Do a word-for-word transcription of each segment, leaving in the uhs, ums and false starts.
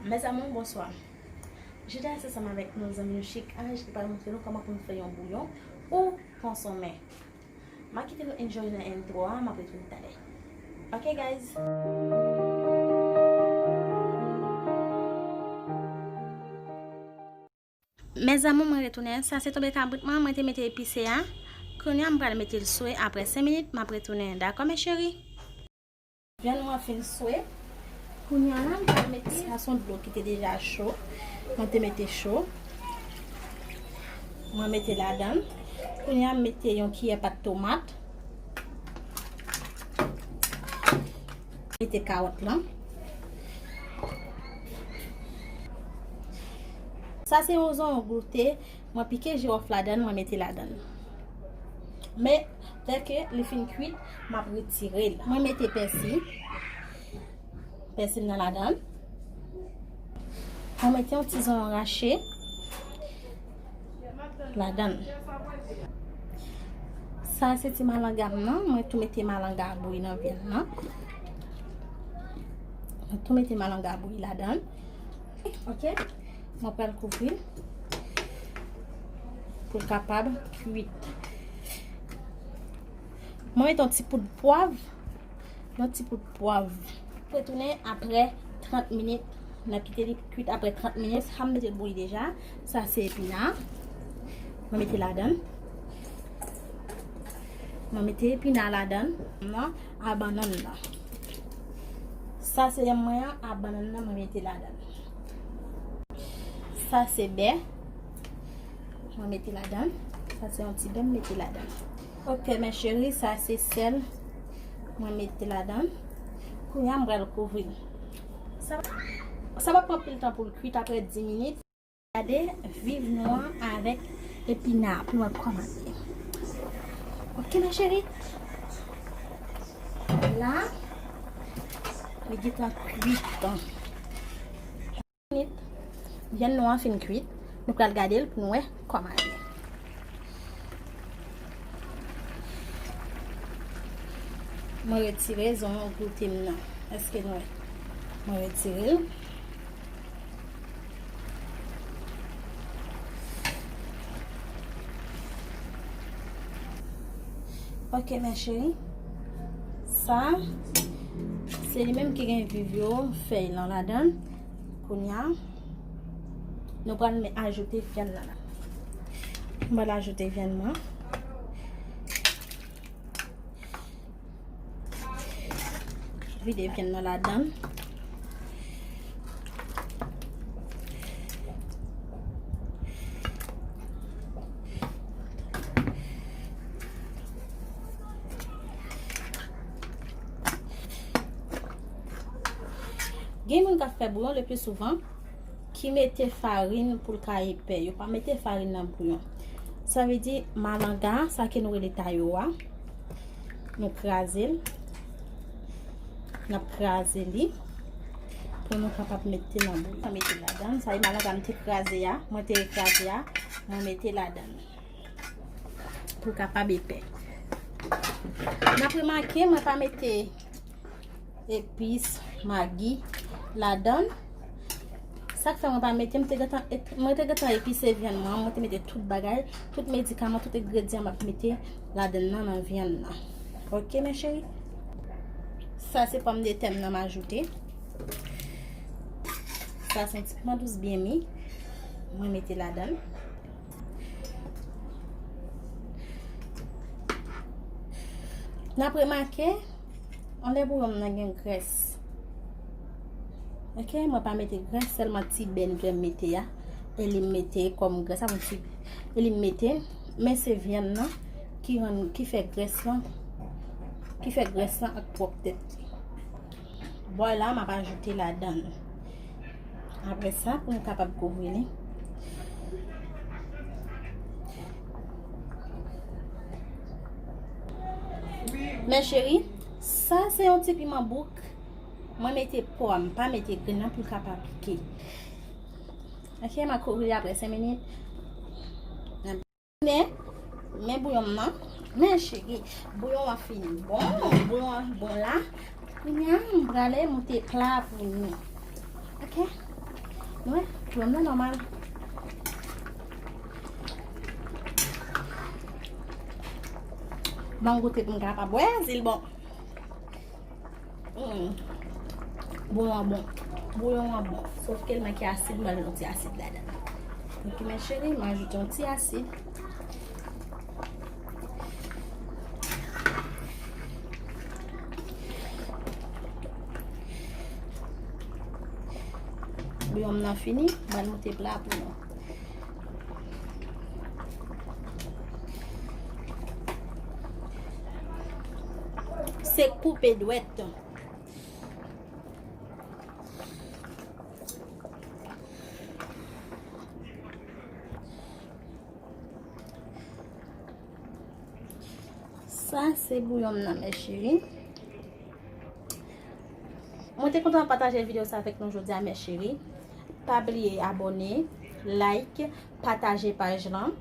Mes amours, bonsoir. Jodi a se ansanm avèk nou zanmi nou Chic Ange ki pral montre nou kòman pou nou fè yon bouyon ou konsonmen. M a kite nou enjoy nan entwo a, m ap retounen talè. Ok guys. Mes amours, mwen retounen. Sa se tonbe kabrit mwen, mwen te mete epise a. Kounye a m pral mete l swe, apre senk minit m ap retounen. Dakò mes chéris? Vyann mwen fin swe. Kounye a la m pral mete, sa se yon dlo ki te deja cho. Mwen te mete cho. Mwen mete ladan l. Kounye a m mete yon kiyè pat tomat. Mete kawòt lan. Sa se yon zonyon goute. Mwen pike jiwòf ladan l, mwen mete ladan l. Men, lè ke li fin kwit, m ap retire l. Mwen mete pèsi. Pèsi m nan ladan l. Mwen mete yon ti zonyon rache ladan l. Sa se ti malanga m nan, mwen tou mete malanga a bouyi nan vyann nan. Mwen tou mete malanga a bouyi ladan l. Ok, mwen pral kouvri l pou l kapab kwit. Mwen mete yon ti poud pwav, yon ti poud pwav. Retounen apre trant minit. N ap kite li kwit apre trant minit. Sa m mete l bouyi deja. Sa se epina. Mwen mete ladan l. Mwen mete epina ladan l. Non, a bannann nan. Sa se yanm mwen an, a bannann nan mwen mete ladan l. Sa se bè. Mwen mete ladan l. Sa se yon ti bè m mete ladan l. Ok mes chéris, sa se sèl. Mwen mete ladan l. Kounye a m pral kouvri l. Sa, sa p ap pran anpil tan pou l kwit, apre dis minit. Gade viv nou an avèk epina pou nou wè kòman l ye. Ok mes chéris. La, li gentan kwit. Vyann nou an fin kwit. Nou pral gade l pou nou wè kòman l ye. Mwen retire zonyon goute m nan. Èske nou wè? Mwen retire l. Ok mes chéris. Sa se li menm ki gen viv yo, fèy lan ladan l. Kounye a nou pral men ajoute vyann nan la. Mwen pral ajoute vyann mwen. Vide vyann nan ladan l. Gen moun k ap fè bouyon le pli souvan ki mete farin pou l ka epè. Yo pa mete farin nan bouyon. Sa vle di malanga, sa ke nou rele tayo a, nou kraze l. N ap kraze li pou nou kapab mete nan bouyon. Mete ladan l. Sa e malanga m te kraze a, mwen te kraze a, mwen mete ladan l. Pou l kapab epè. N ap remake, mwen pa mete epis, magi ladan l. Sa k fè mwen pa mete, m te gentan, mwen te gentan epise vyann mwen, mwen te mete tout bagay, tout medikaman, tout engredyan m ap mete ladan nan, nan vyann nan. Ok mes chéris. Sa se pòmdetè m nan m ajoute. Sa se yon ti piman dous byen mi. Mwen mete ladan l. N ap remake, anlè bouyon m nan gen grès. Ok, mwen pa mete grès, sèlman ti bè m mete a. E li m mete kòm grès, sa yon ti, e li m mete, men se vyann nan ki rann, ki fè grès lan, ki fè grès lan ak pwòptèt li. Bòy la, m ap ajoute ladan l. Apre sa, pou nou kapab kouvri li. Mes chéris, sa se yon ti piman bouk. Mwen mete po a, m pa mete grenn nan pou l ka pa pike. Ok, m a kouvri li apre senk minit. Men, men bouyon m nan. Men cheri, bouyon an fin bon. Bouyon an bon la. Kounye a, m prale moute pla pou nou. Ok? Mwen, bouyon nan nòmal. Ban m goute pou m kapab wè si l bon. Mm. Bouyon an bon. Bouyon an bon. Sof ke l manke asid, m pral met yon ti asid ladan. Ok, mes chéris, m ajoute yon ti asid. Bouyon m nan fini, m pral moute pla pou nou. Se koupe dwèt. Sa se bouyon m nan, mes chéris. Mwen te kontan pataje videyo sa avèk nou jodi a, mes chéris. Pa bliye abòne, like, pataje paj lan.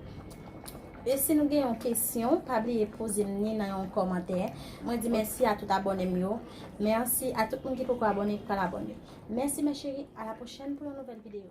E si nou gen yon kesyon, pa bliye poze m ni nan yon kòmantè. Mwen di mèsi a tout abòne m yo. Mèsi a tout moun ki poko abòne, ki pral abòne. Mèsi, mes chéris. À la prochaine pour yon nouvèl videyo.